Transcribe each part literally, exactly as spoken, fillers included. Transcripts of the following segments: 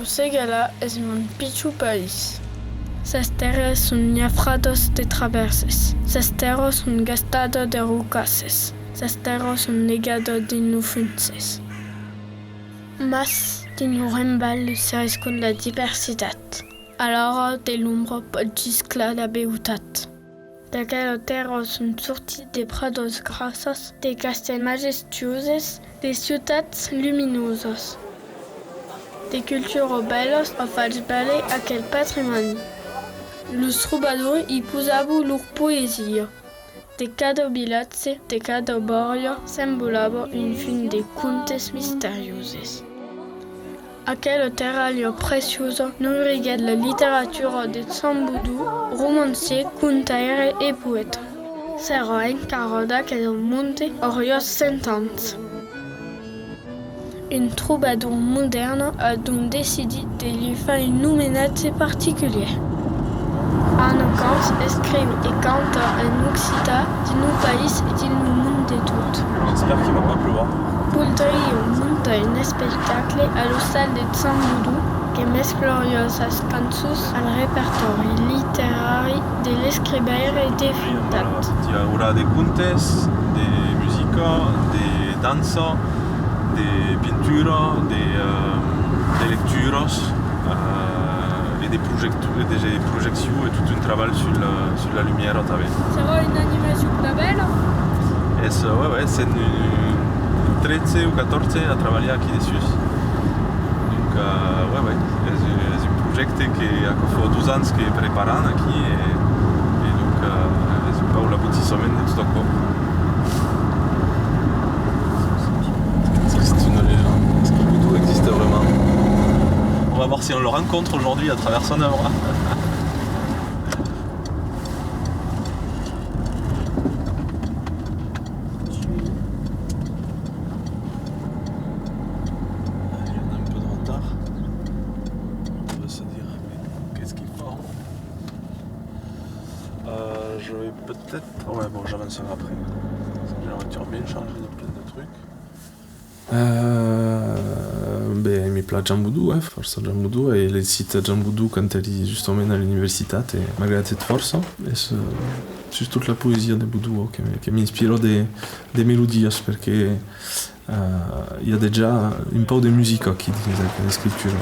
Lo Segalar es mon pichon país. Sas tèrras son nafradas de travèrses, sas tèrras son gastadas de rocasses, sas tèrras son negadas dins lo fonses. Mas, dins lo rembalh se rescond la diversitat. A l'ora de l'ombra pòt gisclar la beutat. D'aquela tèrra son sortits de pradas grassas, de castèls majestuoses, de ciutats luminosas. De culturas bèlas an fach valer aquel patrimòni. Los trobadors i posavan lor poesia. De cada vilatge, de cada bòria, s'envolava un fum de contes misterioses. Aquela terralha preciosa noiriguèt la literatura de Joan Bodon, romancièr, contaire e poèta. S'èra encara d'aquel monde auriá cent ans. Un trobador modèrne a donc decidit de li far un omenatge particulièr. Arnaud Cams escriu e canta en occitan dins lo país e dins lo mond de tot. J'espère qu'il va pas pleuvoir. Voldriá montar un espectacle a l'ostal de Joan Bodon que mesclariá sas cançons al repertòri literari de l'escrivaire defuntat. Voilà, i aurà de contes, de musica, de dança, de pintura, de, euh, de lecturas, euh, e de project-, e de projeccion e tot un trabalh sus la, sus la lumièra tanben. Serà una animacion plan bèla? Es, euh, ouais, ouais, sèm un tretze o catorze a trabalhar aquí dessús. Donc, euh, ouais, ouais, es un, es un projècte que aquò fa dos ans que preparam aquí e, e donc, euh, es un pauc l'abotissament de tot aquò. Est-ce que c'est une légende? Est-ce que Bodon existe vraiment? On va voir si on le rencontre aujourd'hui à travers son œuvre. Allez, on a un peu de retard. On va se dire, mais qu'est-ce qu'il faut? Euh, je vais peut-être... Ouais, bon, j'avancerai après. J'ai la voiture bien chargée de plein de trucs. Euh, ben, aimi plan Joan Bodon, eh, fòrça Joan Bodon, e legit Joan Bodon quand èri justament a l'universitat, e m'agradatèt fòrça. Es, euh, sustot la poesia de Bodon, oh, que, que m'inspira de, de melodias, perque, euh, i a dejà un pauc de musica aquí dins aquela escritura.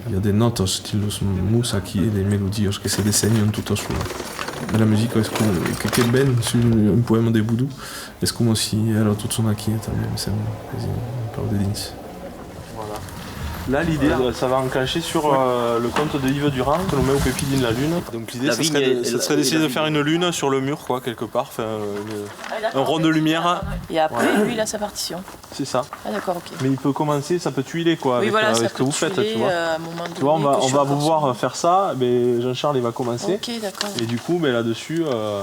I a de nòtas dins los mots aquí e de melodias que se dessenhan totas solas. E la musica es com que, que ven sus un, un poèma de Bodon, es coma si èra tot son aquí tanben, me sembla, es un pauc dedins. Voilà. Là, l'idée, euh, ça va enclencher sur, euh, le conte de Yves Durand, Lo meu pepin dins la luna. Donc l'idée, ça serait de, ça serait d'essayer de faire une lune sur le mur, quoi, quelque part, enfin, euh, une, un rond de lumière. Et après, lui, il a sa partition. C'est ça. Ah, d'accord, ok. Mais il peut commencer, ça peut tuiler, quoi, avec, euh, avec ce que vous faites, tu vois. Oui, voilà, ça peut tuiler, euh, à un moment donné, quelque chose comme ça. Tu vois, on va, on va vous voir faire ça, mais Jean-Charles, il va commencer. Ok, d'accord. Et du coup, ben, là-dessus, euh,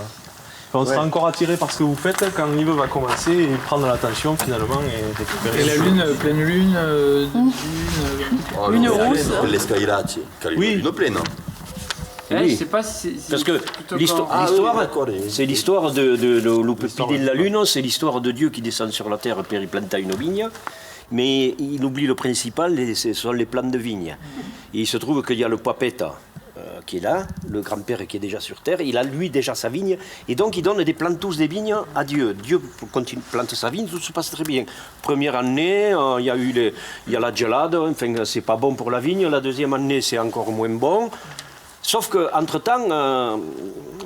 enfin, on sera encore attiré par ce que vous faites quand Yves va commencer et prendre l'attention, finalement, et récupérer un peu. Et la lune, euh, pleine lune, euh, lune, euh, une rousse. L'escairatge, cal una luna plena. Oui. Eh, je sais pas si c'est, si c'est tout encore... Parce que l'histo-, l'histoire, c'est l'histoire de, de, de, lo pepin dins la luna, c'est l'histoire de Dieu qui descend sur la terre per y plantar una vinha, mais il oublie le principal, et ce sont les plants de vigne. Et il se trouve qu'il y a le papeta, euh, qui est là, le grand-père qui est déjà sur terre, il a lui déjà sa vigne, et donc il donne des plantons de vigne à Dieu. Dieu continue, plante sa vigne, tout se passe très bien. Première année, euh, il y a eu les, il y a la gelada, enfin, c'est pas bon pour la vigne, la deuxième année, c'est encore moins bon. Sauf que, entre-temps, euh,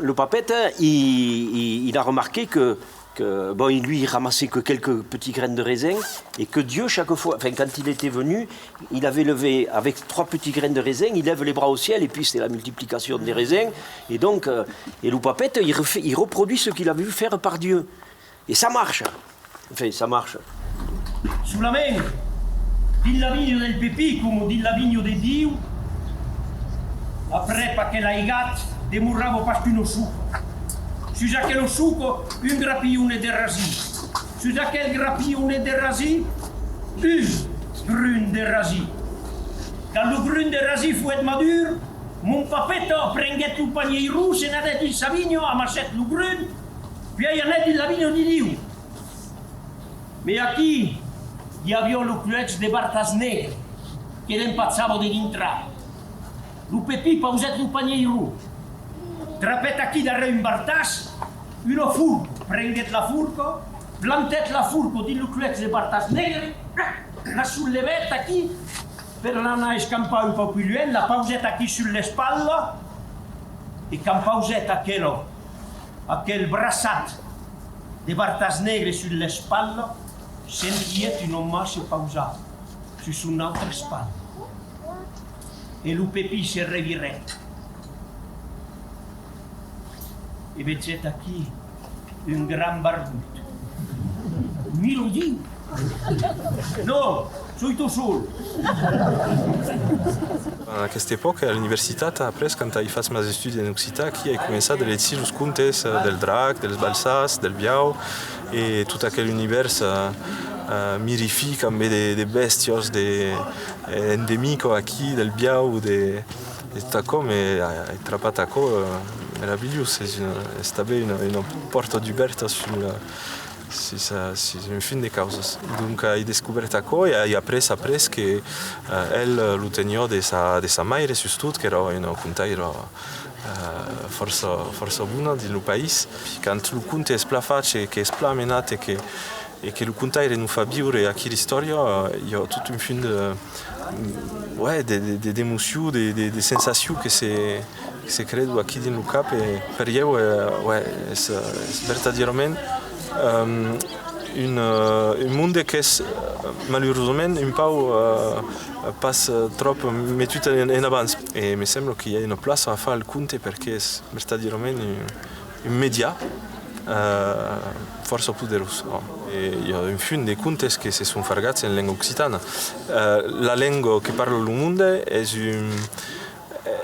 le papeta, il, il, il a remarqué que, que, bon, il lui ramassait que quelques petits grains de raisin, et que Dieu, chaque fois, enfin, quand il était venu, il avait levé, avec trois petits grains de raisin, il lève les bras au ciel, et puis c'est la multiplication des raisins, et donc, euh, et le papeta, il refait, il reproduit ce qu'il avait vu faire par Dieu. E ça marcha. Enfin, ça marcha. Solament, dins la vinha del pepin, coma dins la vinha de Diu, aprèp aquel aigat, demorava pas qu'una soca. Sus aquela soca, un grapilhonet de rasin. Sus aquel grapilhonet de rasin, un grun de rasin. Quand lo grun de rasin foguèt madur, mon papeta prenguèt lo panieiron, se n'anèt dins sa vinha, amassèt lo grun, puèi anèt dins la vinha de Diu. Mès aquí, i aviá lo cluèch de bartas negre. que l'empachava de dintrar. Lo Pepin pausèt lo panheiron, trapèt aquí darrèr un bartàs una forca, prenguèt la forca, plantèt la forca dins lo cluèch de bartàs negre, la sollevèt aquí per l'anar escampar un pauc pus luènh, la pausèt aquí sus l'espatla, e quand pausèt aquela, aquel braçat de bartàs negre sus l'espatla, sentièt un òme se pausar sus son autra espatla. E lo Pepin se revirèt e vegèt aquí un grand barbut. Miladiu! Non, soi tot sol! En aquesta epòca, a l'universitat, après, quand ai fach mas estudis en occitan, aquí ai començat de legir los contes, eh, del Drac, dels Balsàs, del Biau, e tot aquel univèrs, eh, eh, mirific, ambe de, de bèstias, de, eh, endemica aquí, del Biau, de, e tot aquò, me, ai, ai trapat aquò, eh, meravilhós. Es una, es tanben una, una pòrta dubèrta sul, sus, sus un fum de causas. Donc, ai descobèrt aquò e ai aprés, aprés que, eh, el lo teniá de sa, de sa maire, sustot, qu'èra una contaira, eh, fòrça, fòrça bona dins lo país. Quand lo conte es plan fach e qu'es plan menat e que, e que lo contaire nos fa viure aquí l'istòria, eh, i a tot un fum de, ouais, de, de, de, d'emocion, de, de, de sensacion que se, que se crèan aquí dins lo cap, e per ieu, eh, ouais, es, es vertadièrament, ehm, un, eh, un monde qu'es, eh, malurosament, un pauc, eh, pas, eh, tròp metut en, en avant. E me sembla que i a una plaça a far al conte, perque es vertadièrament un, un media, eh, fòrça poderós, ò. E i a un fum de contes que se son fargats en lenga occitana. Eh, la lenga que parla lo monde es un,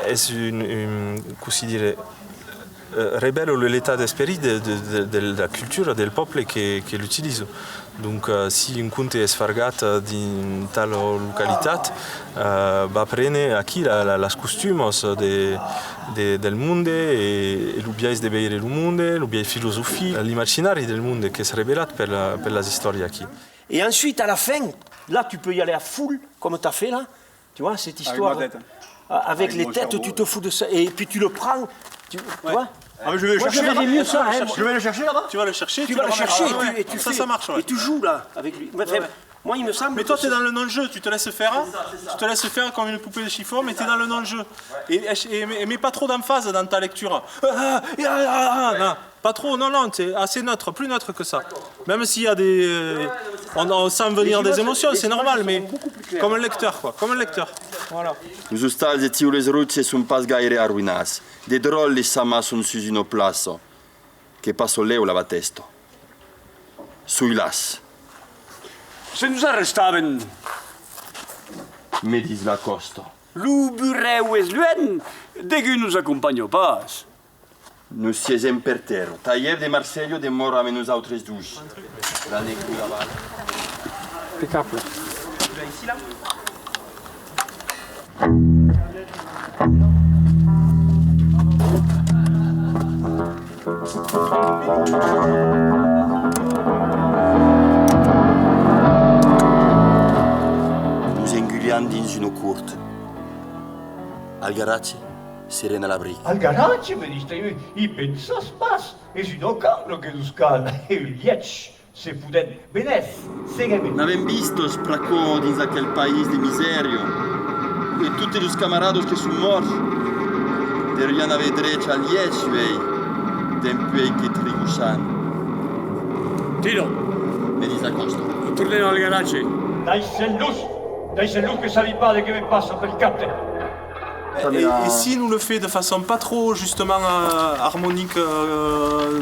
es un, un, cossí dire, eh, revèla l'estat d'esperit de, de, de, de la cultura del pòble que, que l'utiliza. Donc, eh, si un conte es fargat, eh, dins tala localitat, eh, va prene aquí la, la, las costumas de, de, del monde e, e lo biais de veire lo monde, lo biais filosofic, l'imaginari del monde qu'es revelat per la, per las istòrias aquí. Et ensuite, à la fin, là, tu peux y aller à full, comme t'as fait là. Tu vois, cette histoire, hein, avec les têtes, tu te fous de ça, et puis tu le prends, tu, tu vois. Ah, mais je vais le chercher là-bas. Moi, je verrais mieux ça, hein. Je vais le chercher là-bas. Tu vas le chercher, tu vas le chercher, et tu, et tu fais, et tu joues là, avec lui. Mais enfin, moi, il me semble que c'est... Mais toi, t'es dans le non-jeu, tu te laisses faire, hein. Tu te laisses faire comme une poupée de chiffon, mais t'es dans le non-jeu. Et, et, et mets pas trop d'emphase dans ta lecture. Ah, ah, ah, ah, non. Pas trop, non, non, c'est assez neutre, plus neutre que ça. Même s'il y a des, euh, on, on sent venir des émotions, c'est normal, mais comme un lecteur, quoi, comme un lecteur. Voilà. Los ostals de Tiules Roges son pas gaire arroïnats. De dròlles s'amassan sus una plaça. Que passa lèu la batèsta. Soi las. Se nos arrestavan, me ditz Lacòsta. Lo burèu es luènh, degun nos acompanha pas. Nos sièsem per tèrra. Tayev de Marselha demòra amb nosautres dos. La negriga bala. Impeccable. Nos engulham dins una cort. Al garatge, serem a l'abric. Al garatge, me ditz, i, i pensas pas, es una cambra que nos cal, e un lièch, se podèm. Venètz, seguetz-me. N'avèm vistas pr'aquò dins aquel país de misèria, e totes los camaradas que son mòrts deurián aver drech al lièch uèi, dempuèi que trigossam. Tira! Me ditz Lacòsta. Tornem al garatge. Daissem-los, daissem-los que sabi pas de qué me passa pel cap. Et, et si nous le fait de façon pas trop, justement, euh, harmonique, euh,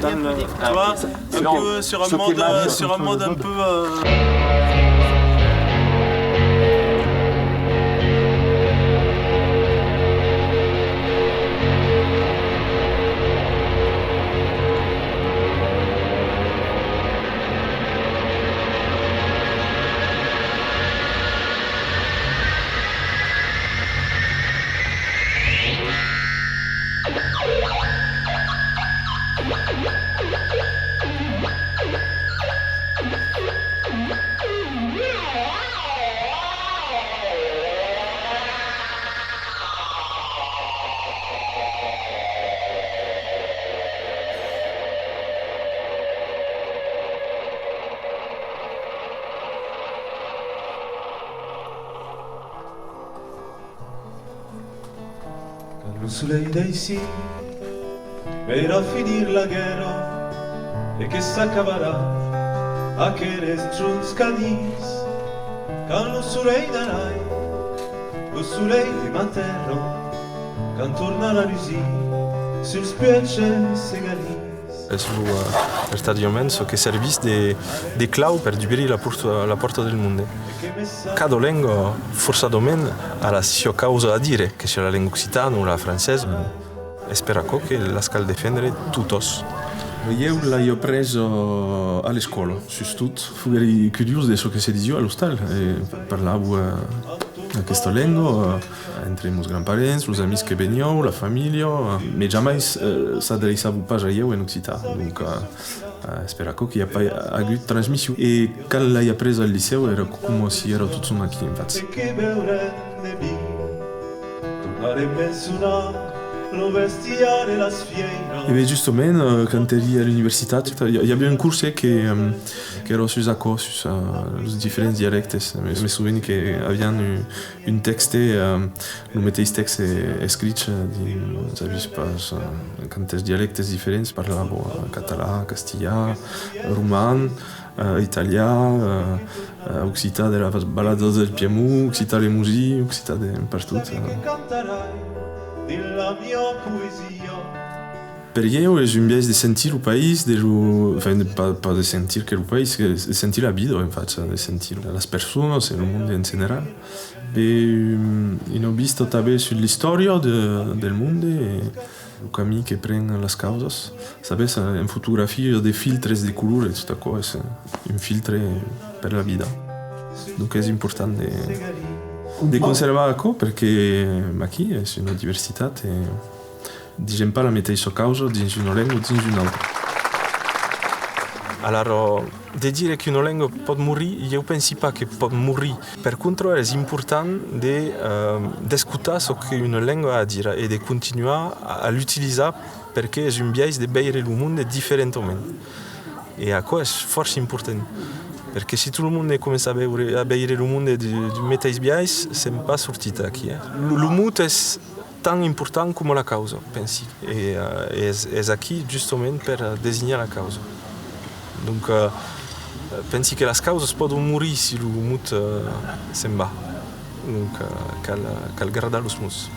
dans le, tu vois, un peu sur un mode, euh, sur un mode un peu, euh, Lo solelh d'aicí veirà finir la guèrra e que s'acabarà aqueles jorns canins. Quand lo solelh d'Aran, lo solelh de ma tèrra, quand tornarà lusir suls puèges segalins. Es lo, eh, vertadièrament çò que servís de, de clau per dubrir la porta, la pòrta del monde. Cada lenga, forçadament, a la siá causa a dire, que siá la lenga occitana o la francesa. Es per aquò que las cal defendre totas. Ieu l'ai apresa a l'escòla, sustot. Foguèri curiós de çò que se disiá a l'ostal. E parlavo, eh, aquesta lenga, eh, entre mos grands-parents, los amics que venián, la familha, eh, mès jamai, eh, s'adreiçavan pas a ieu en occitan. Donc, eh, eh, es per aquò qu'i a pas agut transmission. E quand l'ai apresa al licèu, èra coma si èra totjorn aquí, en fach. E ben, justament, eh, quand èri a l'universitat, i, i aviá un curs, eh, que, em, qu'èra sus aquò, sus, eh, los diferents dialèctes. Me, me soveni que avián un, un tèxte, eh, lo meteis tèxte escrich, eh, dins, sabi pas, eh, quantes dialèctes diferents, parlava, eh, catalan, castilhan, roman, eh, italian, eh, eh, occitan de las valadas del Piemont, occitan lemosin, occitan de pertot, eh. Per ieu es un biais de sentir lo país, de lo, enfin, de, pas, pas de sentir que lo país, que de sentir la vida, en fach, de sentir las personas e lo monde en general. E, mm, una vista tanben sus l'istòria de, del monde e lo camin que pren las causas. Sabes, en fotografia i a de filtres de color e tot aquò es, eh, un filtre per la vida. Donc es important de, de conservar aquò perque aquí es una diversitat e disèm pas la meteissa causa dins una lenga o dins una autra. Alara, de dire qu'una lenga pòt morir, ieu pensi pas que pòt morir. Per contra, es important de, eh, d'escotar çò qu'una lenga a a dire e de continuar a, a l'utilizar perque es un biais de veire lo monde diferentament. E aquò es fòrça important, perque si tot lo monde comença a veure, a veire lo monde de, du meteis biais, sèm pas sortit aquí, eh. Lo, lo mot es tan important coma la causa, pensi. E, eh, es, es aquí justament per, eh, designar la causa. Donc, eh, pensi que las causas pòdon morir si lo mot, eh, se'n va. Donc, eh, cal, cal gardar los mots.